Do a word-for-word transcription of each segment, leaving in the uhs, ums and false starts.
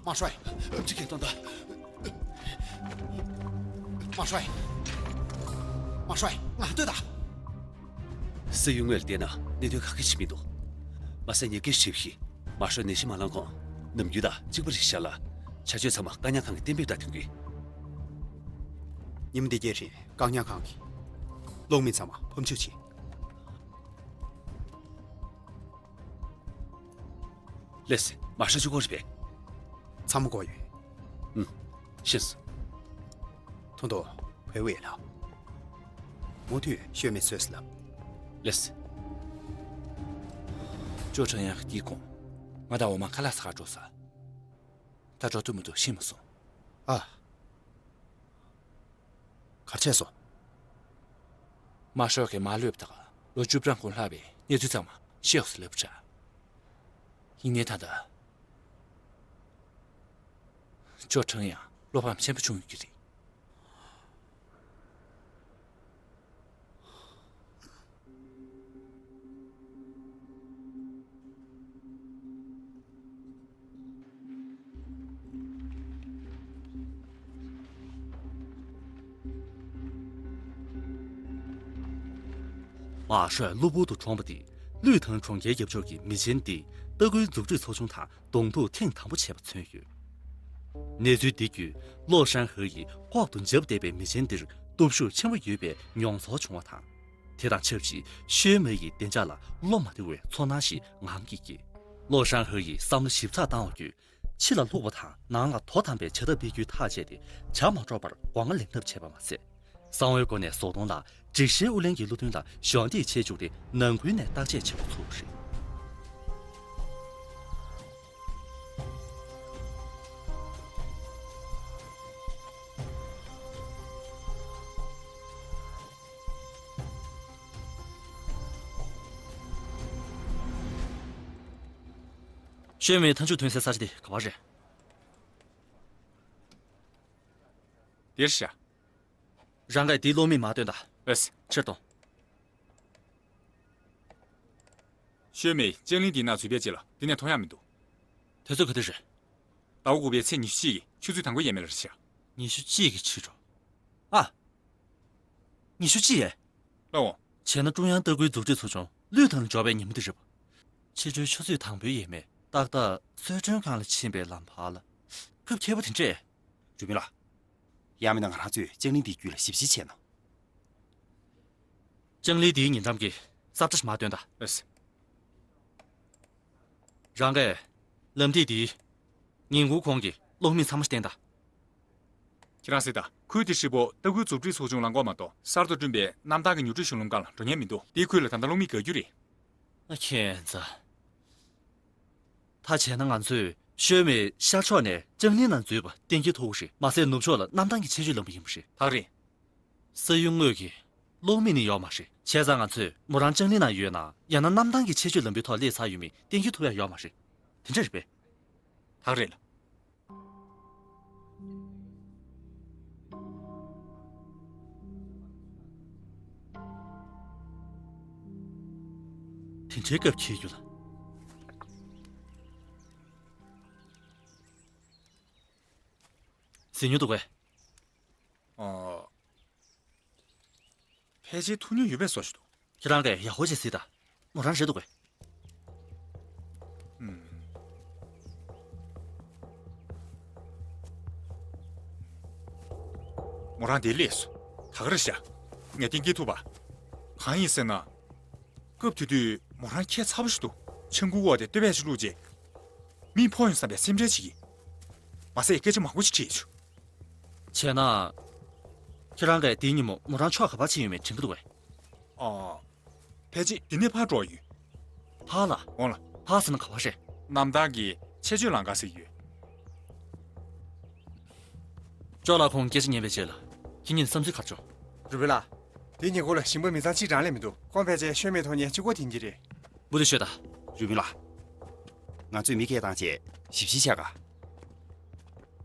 མ་ཧྲོས། འདི་གའི་དོན་དག་མ་ཧྲོས། མ་ཧྲོས། ང་ལྟོས་དང་། སི་ཡུ་ངོས་ལ་བལྟས་ན་གནད་དོན་ག་གེ་ཞིག་མི་འདུག་མ་ཟད་ཉེས་སྐྱོན་ཞིབ་ཞིག་མ་ཧྲོས་ནད་གཞི་མ་ལངས་གོང་ནམ་རྒྱུན་དང་གཅིག་པ་རེད་ཤག་ལ། བྱ་སྤྱོད་ཚང་མ་བཀག་ཉར་ཁང་གི་གཏན་འབེབས་ལྟར་ཐོན་གྱི། ཉིན་མོ་འདི་གའི་རིང་བཀག་ཉར་ཁང་གི་གློག་མེ་ཚང་མ་ཕམ་བཅུག་བྱས། ལགས་སེ། མ་ཧྲོས་གཅིག་པོ་རེད་པས། ཚང་མ་བཀོག་ཡོད། ཨུམ། ཤེས་སོང་། ཐུང་ཐུང་། བོད་ཝེ་ལགས། མུ་མཐུད་ཤོད་མེ་བཟོས་ལབ། ལགས་སེ། ཅོ་ཁྲང་ཡང་དེའི་གོང་། ང་དང་འོ་མ་ཁ་ལག་ཟ་གར་འགྲོ་ས། ད་འགྲོ་ཐུབ་མི་ཐུབ་ཤེས་མ་སོང་། ཨ། ག་རེ་བྱས་སོང་། མ་ཧྲོས་ཀྱིས་མ་ལོས་པ་དང་ལོ་བཅུ་གྲངས་གོང་ལྷག་པའི་གནས་ཚུལ་ཚང་མ་ཤེས་ཡོད་ཟེར་ལབ་པ་འདྲ། ཡིན་ནའི་ད་ལྟ་ཅོ་ཁྲང་ཡང་བློ་ཕམ་ཆེན་པོ་བྱུང་ཡོད་ཀྱི་རེད། མ་ཧྲོས་གློ་བུར་དུ་གྲོངས་པ་དེས་ལུས་ཐང་གྲོང་ཁྱེར་རྒྱབ་ཕྱོགས་ཀྱི་མི་ཆེན་ཏེ་ལྟ་སྐུལ་མཛུབ་ཁྲིད་ཚོགས་ཆུང་དང་གདོང་ཐུག་ཐེངས་དང་པོ་བྱས་པ་མཚོན་ཡོད། གནས་ཚུལ་འདི་བརྒྱུད་ལོ་ཧྲན་ཧེ་ཡིས་ལྐོག་ཏུ་འཇབ་བསྡད་པའི་མི་ཆེན་འདིར་སྟོབས་ཤུགས་ཆེན་པོ་ཡོད་པའི་མྱོང་ཚོར་བྱུང་བ་དང་། དེ་དང་ཆབས་ཅིག་ཤོན་མེ་ཡི་བདེ་འཇགས་ལ་བློ་མ་བདེ་བའི་ཚོར་སྣང་ཞིག་ངང་གིས་སྐྱེས། ལོ་ཧྲན་ཧེ་ཡིས་བསམ་བློ་ཞིབ་ཚགས་བཏང་བ་བརྒྱུད། ཕྱི་ལ་ལྷུག་པ་དང་ནང་ལ་དོ་དམ་པའི་བྱ་ཐབས་སྤེལ་རྒྱུའི་ཐག་བཅད་དེ་བྱ་མ་འཕྲོག་པར་སྒོ་ང་ལེན་ཐབས་བྱས་པ་མ་ཟད། གསང་བའི་སྒོ་ནས་བཟོ་གཏོང་ལ་སྒྲིག་གཞིའི་ཨུ་ལྷན་གྱི་བློ་མཐུན་ལ་གཞོགས་འདེགས་བྱས་བཅུག་སྟེ་ནང་ཁུལ་ནས་བརྟག་དཔྱད་བྱེད་འགོ་ཚུགས་པ་རེད། ཤོན་མེ་མཐའ་མཇུག་ཐོན་སའི་ས་ཆ་དེ་ག་པར་རེད། འདིར་ཤག་རང་གིས་འདིའི་གློག་མེ་མར་བཏོན་དང་། ཨེས། ཕྱིར་གཏོང་། ཤོན་མེ་ལྕང་གླིང་འདིའི་ནང་འཛུལ་བས་བྱེད་ལ་འདི་ནས་ཐོན་ཡག་མི་འདུག་དུས་ཚོད་ག་དུས་རེད། ཟླ་བ་དགུ་པའི་ཚེས་ཉི་ཤུ་གཅིག་གི་ཆུ་ཚོད་དང་པོའི་ཡས་མས་ལ་རེད་ཤག་ཉི་ཤུ་གཅིག་གི་ཕྱི་དྲོ། ཨ། ཉི་ཤུ་གཅིག་ཡས། ལགས་འོང་། བྱས་ན་ཀྲུང་དབྱང་ལྟ་སྐུལ་མཛུབ་ཁྲིད་ཚོགས་ཆུང་ལུས་ཐང་ལ་འབྱོར་བའི་ཉིན་མོ་འདི་རེད་པ། ཕྱི་དྲོའི་ཆུ་ཚོད་དང་པོའི་ཡས་མས་ཏག་ཏག་གསོལ་མགྲོན་ཁང་ལ་ཕྱིན་པའི་ལམ་བར་ལ། སྐབས་འཁེལ་པོ་དེ་འདྲས། རུས་མིང་ལགས། ཡང་མིན་ན་ང་རང་ཚོས་ལྕང་གླིང་འདིའི་རྒྱུད་ལ་ཞིབ་བཤེར་བྱས་ན། ལྕང་གླིང་འདིའི་ཉེ་འགྲམ་གྱི་ས་བཀྲ་ཞིག་མར་བཏོན་དང་། ཨེས། རང་གིས་ལམ་ཐིག་འདིའི་ཉིན་གུང་གོང་གི་གློག་མེ་ཚང་མ་བསྟན་དང་། ཁྱེད་རང་གཟིགས་དང་། ཁུལ་དེ་ཧྲིལ་པོ་ལྟ་སྐུལ་མཛུབ་ཁྲིད་ཚོགས་ཆུང་ལ་མགོ་མ་གཏོགས་གསར་དུ་བསྐྲུན་པའི་གནམ་ཐང་གི་ཉུང་འཕྲི་གཞུང་ལམ་སྒང་ལ་འགྲོ་མཁན་མི་འདུག་འདིའི་ཁུལ་ལ་ད་ལྟ་གློག་མེ་འགག་རྒྱུ་རེད། ཨ་ཁྱེད་ཚ། ད་བྱས་ན་ང་ཚོས་ཤོན་མེ་ཤར་ཕྱོགས་ནས་ལྕང་གླིང་ནང་འཛུལ་བ་གཏན་འཁེལ་ཐུབ་པ་རེད། མ་ཟད་ནུབ་ཕྱོགས་ལ་གནམ་ཐང་གི་ཆེད་སྤྱོད་ལམ་བུ་ཡིན་པ་རེད། ད་རེད། ས་ཡུལ་དངོས་ཀྱི་གློག་མེ་ནི་ཡོད་མ་རེད། བྱས་ཙང་ང་ཚོས་མོ་རང་ལྕང་གླིང་ནང་ཡོད་ན་ཡང་ན་གནམ་ཐང་གི་ཆེད་སྤྱོད་ལམ་བུའི་ཐོག་སླེབས་ཚར་ཡོད་མེད་གཏན་འཁེལ་ཐུབ་ཡ་ཡོད་མ་རེད། དེ་འདྲ་རེད་པས། ད་རེད་ལ། དེ་འདྲའི་སྐབས་འཁེལ་རྒྱུ་ལ། ཟིན་ཉུང་འདུག་གས། ཨ། ཕལ་ཆེར་ཐུག་མྱོང་ཡོད་པའི་བཟོ་ཞིག་འདུག་ཁྱེད་རང་གིས་ཡག་པོ་བྱས་གཟིགས་དང་། མོ་རང་རེད་འདུག་གས། ཨུམ། མོ་རང་འདིར་སླེབས་སོང་། ད་ག་རེ་བྱ། ངས་གཏན་འཁེལ་ཐུབ་པ། གང་ཡིན་ཟེར་ན། སྐབས་དེ་དུས་མོ་རང་ཁྱད་མཚར་པོ་ཞིག་འདུག་ཆང་ཁུ་འོག་དེ་ལྟེ་བས་ཅིག་བླུགས་རྗེས། མིག་ཕོག་ཡོང་བསམ་པའི་སེམས་ཁྲལ་བྱེད་ཀྱི། མ་ཟད་སྐད་ཆ་མང་པོ་ཞིག་དྲིས་བྱུང་། བྱས་ན། ཁྱེད་རང་གིས་དེའི་ཉིན་མོ་མོ་རང་ཕྱོགས་ག་པར་ཕྱིན་ཡོད་མེད་དྲན་གྱི་འདུག་གས། ཨ། ཕལ་ཆེར་འདི་ནས་ཕར་འགྲོ་ཡོད། ཕར་ལ། འོང་ལ། ཕར་ཟེར་ན་ག་པར་རེད། གནམ་ཐང་གི་ཆེད་སྤྱོད་ལམ་ཁ་ཟེར་ཡོད། ཅོ་ལགས་ཁོང་སྐད་ཆ་ཉན་པའི་རྗེས་ལ་ཁྱེད་གཉིས་བསམ་ཚུལ་ག་རེ་བྱུང་། རུས་སྦལ་ལགས། དེའི་ཉིན་གུང་ལ་ཞིང་པ་མི་ཚང་གཅིག་གྲངས་ལས་མི་འདུག་ཁོང་ཕལ་ཆེར་ཤོན་མེ་ཐོག་ཉལ་གཅིག་པོ་དེ་འདི་རེད། མུ་མཐུད་ཤོད་དང་། རུས་སྦལ་ལགས། ང་ཚོས་མི་སྐད་བཏང་བྱས་ཞིབ་བཤེར་བྱ་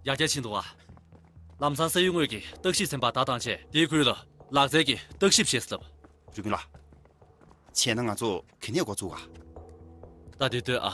ག་ཡར་རྒྱས་ཕྱིན་འདུག་ཨ། ལམ་སང་ས་ཡུལ་དངོས་ཀྱི་བརྟག་ཞིབ་ཚན་པ་བརྡ་བཏང་བྱས་དེའི་ཁུལ་ལ་ལག་རྩལ་གྱི་བརྟག་ཞིབ་བྱས་ཟེར་ལབ། རུས་སྦལ་ལགས། བྱས་ན་ང་ཚོ་ག་ནས་འགོ་ཚུགས་ག་ད་དེ་ལྟོས་ཨ།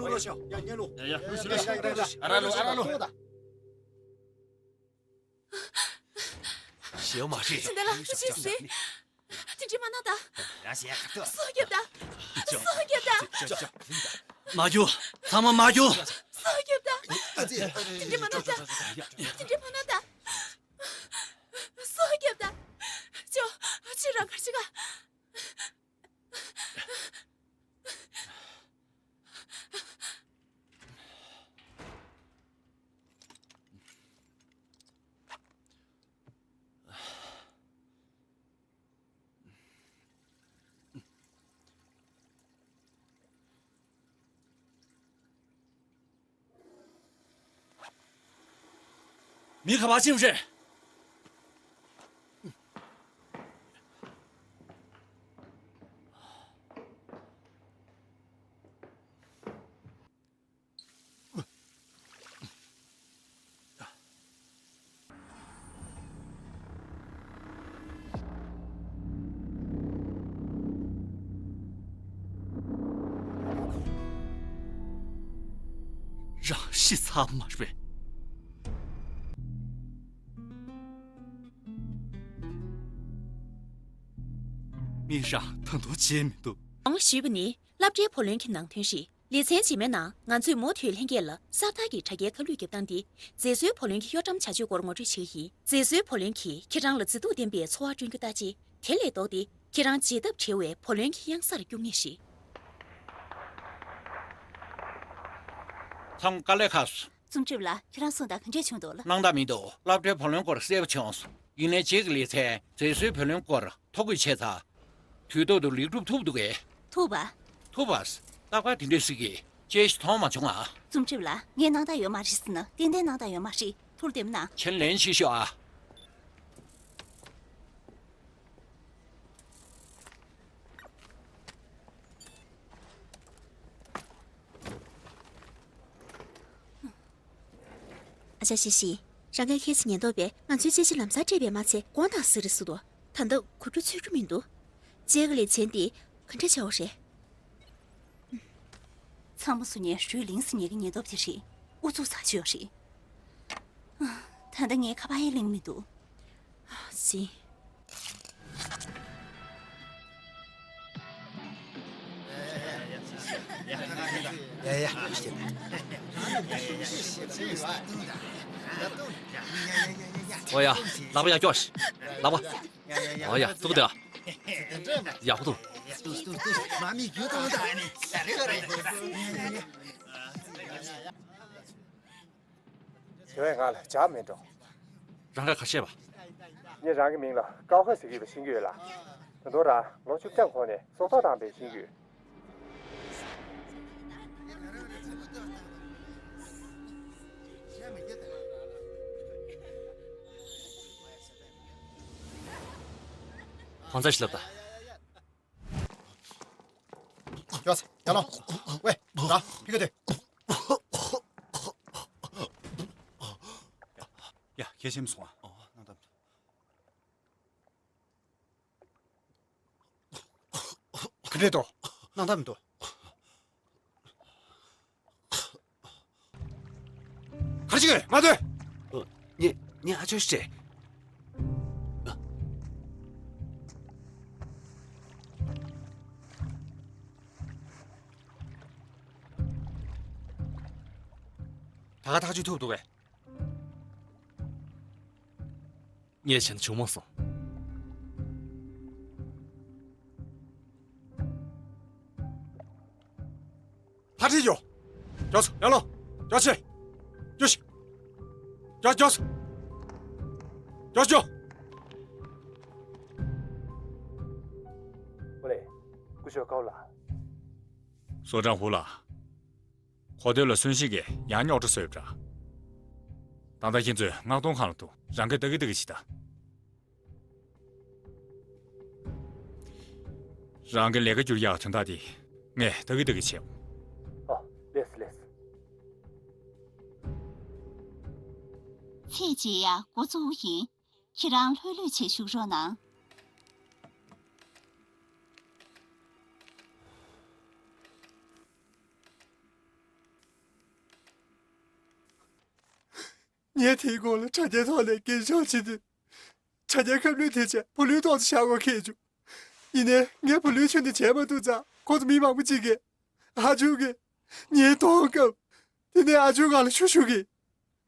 ལུགས་ལོ་ཤོག་ཡ་ཉེ་ལུགས། ཡ་ཡ། ཨ་ར་ལུགས། ཨ་ར་ལུགས། ཞེའུ་མ་ཧྲི། ཞིང་དེ་ལ་ཅི་ཟེར། དེ་འདྲ་མ་གནང་ད། རང་ཞེ་ཁ་ཐུ། སོ་རྒྱབ་ད། སོ་རྒྱབ་ད། མ་རྒྱུག་ཚང་མ་མ་རྒྱུག་སོ་རྒྱབ་ད། དེ་འདྲ་མ་གནང་ད། དེ་འདྲ་མ་གནང་ད། སོ་རྒྱབ་ད། ཅོ། ཅི་རང་གར་ཅི་ག་མི་ག་པར་ཕྱིན་རེད། རང་ཤི་ཚར་མ་རེད། མི་རང་ད་དུང་བརྗེད་མི་འདུག་ཨང་ཞུས་པ་ནི་སློབ་གྲྭའི་བུ་ལོན་གྱི་ནང་དོན་རེད། ལེ་ཚན་རྗེས་མའི་ནང་ང་ཚོས་མུ་མཐུད་ལྷན་རྒྱས་ལ་གསར་དར་གྱི་དྲ་རྒྱའི་ཁ་བསླུས་རྒྱབ་སྟངས་འདི། མཛེས་བཟོའི་བུ་ལོན་གྱི་གཡོ་ཁྲམ་བྱ་སྤྱོད་སྐོར་ངོ་སྤྲོད་བྱེད་ཀྱི་ཡིན། མཛེས་བཟོའི་བུ་ལོན་གྱིས་ཁྱེད་རང་ལ་མཛེས་སྡུག་ལྡན་པའི་འཚོ་བ་བསྐྲུན་རྒྱུ་ལྟ་ཅི། དེ་ལས་ལྡོག་སྟེ། ཁྱེད་རང་བརྗེད་ཐབས་བྲལ་བའི་བུ་ལོན་གྱི་གཡང་སར་སྐྱུག་ངེས་ཤིག་ཚང་དཀའ་ལས་ཁག་སོང་། རྩོམ་སྒྲིག་པ་ལགས། ཁྱེད་རང་སོང་དང་ག་འདྲས་བྱུང་འདུག་ལགས། སྣང་དག་མི་འདུག་སློབ་གྲྭའི་བུ་ལོན་སྐོར་གསལ་པོ་བྱུང་སོང་། ཡིན་ནའི་རྗེས་ཀྱི་ལེ་ཚན་མཛེས་བཟོའི་བུ་ལོན་སྐོར་ཐོ་འགོད་བྱས་ཚར། དུས་ཐོག་ཏུ་ལེགས་གྲུབ་ཐུབ་འདུག་གས། ཐུབ་པ། ཐུབ་པ། རྟག་པར་དེ་འདྲས་སྲིད་ཀྱི། དཔྱད་ཞིག་མཐོང་མ་བྱུང་ཨ། རྩོམ་སྒྲིག་པ་ལགས། ངས་སྣང་དག་ཡོད་མ་རེད་ཟེར་ན་ཏན་ཏན་སྣང་དག་ཡོད་མ་རེད། ཐུགས་ལ་བདེ་མོ་གནང་། ཁྱེད་ལན་ཞིག་ཤོག་ཨ། ཨ་ཅག་ཤི་ཤི། རང་གིས་ཁྱེད་ཚོའི་ཉེན་རྟོག་པས་ང་ཚོའི་དཔྱད་གཞི་ལམ་སང་སྤྲད་པས་མ་ཚད་དགོངས་དག་ཟེར་རེ་ཟེར་འདུག་ད་ལྟ་གོ་སྒྲིག་ཚུད་ཀྱི་མི་འདུག་སྤྱིར་གྱི་ལེ་ཚན་འདི་ག་འདྲ་བྱ་བ་རེད། ཚང་མ་སུ་ཉེ་ཞུས་ལིང་སི་ཉེ་གི་ཉེན་རྟོག་པ་དེ་རེད། ཨུ་ཚུགས་ཚ་ཤོས་རེད། ད་ལྟ་ངའི་ཁ་པར་ཡང་ལིང་མི་འདུག་ཟིན། ཡ་ཡ། ཨོ་ཡ། ལག་པ་ཡར་ཀྱོག་ལག་པ། ཨོ་ཡ། ཙུག་དེ། ཡག་པོ་འདུག་དེ་བས་ང་ལ་ཇག་མེད་འགྲོ། རང་ག་ག་བཤད་པ། ངས་རང་གི་མིང་ལ་ཀའོ་ཁ་ཟེར་གྱི་ཡོད་པ་ཤེས་ཀྱི་ཡོད་ལ། ད་དུང་རང་ལོ་བཅུ་བརྒྱ་གོང་ནས་སྲོག་ཐོག་བཏང་པའི་ཤེས་ཀྱི་ཡོད། ཁོང་ཚ་ཞིག་ལབ་ད། ཡོ་སི། ཡ་ལོ། ཝེ། ར། ཕི་ཀ་ཏེ། ཡ། ཁྱེད་ཤེས་མི་སོང་ཨ། ཨོ། ནང་ད། ག་འདྲས་འདུག་སྣང་དག་མི་འདུག་ག་རེ་བྱེད་ཀྱི་ཡོད། མ་སྡོད། ཨ། ངས་ངས་ཨ་ཅོ་ཞིག་སྤྲད། ད་ག་ཐག་གཅོད་ཐུབ་འདུག་གས། ངས་བྱས་ན་བྱུང་མ་སོང་། ཕར་ཁྲིད་རྒྱོ། རྒྱོ་སོ། ཡར་ལོངས། རྒྱོ་ཆེ། རྒྱོ་ཤི། རྒྱོ་རྒྱོ་སོ། རྒྱོ་རྒྱོ། ཨོ་ལེ། སྐུ་ཞབས་ཀའོ་ལགས། སོ་ཀྲང་ཧུ་ལགས། གོ་ཐོས་ལ་གསོན་གཤིན་གྱིས་ཡང་རྙོག་དྲ་བཟོས་པ་འདྲ། ད་ལྟ་ཁྱེད་ཚོས་མངགས་གཏོང་ཁང་ལ་འདུག་རང་གིས་ལྟ་གི་ལྟ་གི་བྱེད་ད། རང་གི་ལས་ཀ་བསྒྱུར་ཡག་དོན་དག་དེ་ངས་ལྟ་གི་ལྟ་གི་བྱེད། ཨ། ལེས་ལེས། ཚེས་བཅད་ཡག་འགོ་བཙུགས་ཡིན། ཁྱེད་རང་ལྷོད་ལྷོད་བྱས་བཞུགས་རོགས་གནང་། ངས་དེའི་སྐོར་ལ་དྲ་རྒྱའི་ཐོག་ནས་འགེངས་ཤོག་བྱེད་དུས། དྲ་རྒྱའི་ཁ་བསླུས་དེ་བྱས་བུ་ལོན་ཐོག་ཏུ་བཞག་དགོས་ཁེལ་བྱུང་། ཡིན་ནའི་ངས་བུ་ལོན་ཁྱོན་ནས་བྱས་མ་ཐུབ་ཙང་ཁོང་ཚོ་མི་མང་པོ་གཅིག་གིས། ཨ་ཇུ་གིས་ངའི་གདོང་བཀབ། དེ་ནས་ཨ་ཇུ་ང་ལ་ཆུ་ཤུགས་ཀྱིས་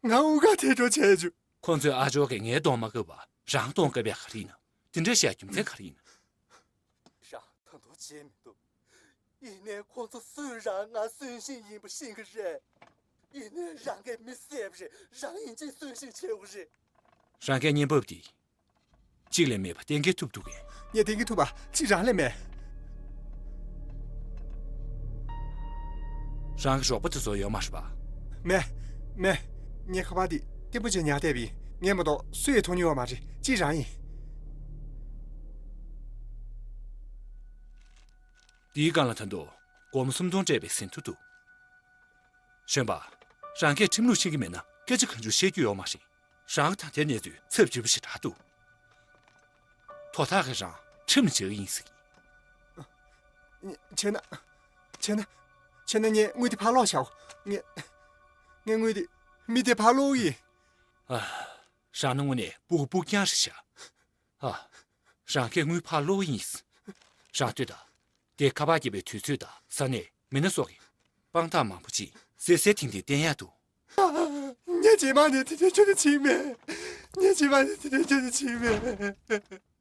ང་དབུགས་ཁ་ཐལ་འགྲོ་བྱས་བྱུང་། ཁོང་ཚོས་ཨ་ཇོ་གིས་ངའི་གདོང་མ་བཀབ་པར་རང་གདོང་བཀབ་ཡག་ག་རེ་ཡིན་ན། དེ་འདྲ་བཤད་རྒྱུ་མཚན་ག་རེ་ཡིན་ན། རང་ད་དུང་བརྗེད་མི་འདུག་ཡིན་ནའི་ཁོང་ཚོ་སུས་རང་ང་གསོན་གཤིན་ཡིན་པ་ཤེས་ཀྱི་རེད། ཡིན་ནའི་རང་གིས་མི་བསད་པ་རེད། རང་ཡིན་གཅིག་གསོན་གཤིན་བྱེད་དགོས་རེད། རང་གིས་བརྙན་ཕབ་འདི་གཅིག་ལས་མེད་པ་གཏན་འཁེལ་ཐུབ་འདུག་གས། ངས་གཏན་འཁེལ་ཐུབ་པ་གཅིག་རང་ལས་མེད། རང་གི་རོགས་པ་དེ་ཚོ་ཡོད་མ་རེད་པ། མེད། མེད། ངས་ཁ་པར་འདི་བརྟན་པོ་བྱས་ཉར་བསྡད་པ་ཡིན། ངས་མ་གཏོགས་སུས་ཡང་མཐོང་མྱོང་བ་མ་རེད། གཅིག་རང་ཡིན། འདིའི་སྒང་ལ་ད་དུང་སྒོར་མོ་སུམ་སྟོང་སྤྲད་པའི་ཟིན་ཐོ་འདུག་གཞོན་པ། རང་གིས་ཁྲིམས་ལུགས་ཤེས་ཀྱི་མེད་ན་སྐད་ཆ་གང་བྱུང་བཤད་རྒྱུ་ཡོད་མ་རེད། རང་ད་ལྟའི་གནས་ཚུལ་ཚབས་ཆེན་པོ་ཞིག་རག་འདུག་དོ་བདག་གིས་རང་ཁྲིམས་ལ་འཇལ་གི་ཡིན་ཟེར་གི། བྱས་ན། བྱས་ན། བྱས་ན་ངས་དངུལ་དེ་ཕར་སློག་བྱའོ། ངས། ངས་དངུལ་དེ་མི་དེ་ཕར་སློག་གི་ཡིན། ཨ། རང་ནི་དངོས་གནས་སྤུ་གུ་སྤུ་རྐྱང་རེད་ཤག་ཨ། རང་གིས་དངུལ་ཕར་སློག་གི་ཡིན། རང་ལྟོས་དང་། དེ་ཁ་པར་བརྒྱབ་པའི་དུས་ཚོད་དང་ས་གནས། མི་སྣ་སོགས་ཀྱི། དཔང་རྟགས་མང་པོ་ཅིག་གསལ་གསལ་ཐིང་ཐིང་བསྟན་ཡག་འདུག་ངས་རྗེས་མ་ནས་དེ་འདྲ་ཁྱོན་ནས་བྱེད་མེད། ངས་རྗེས་མ་ནས་དེ་འདྲ་ཁྱོན་ནས་བྱེད་མེད།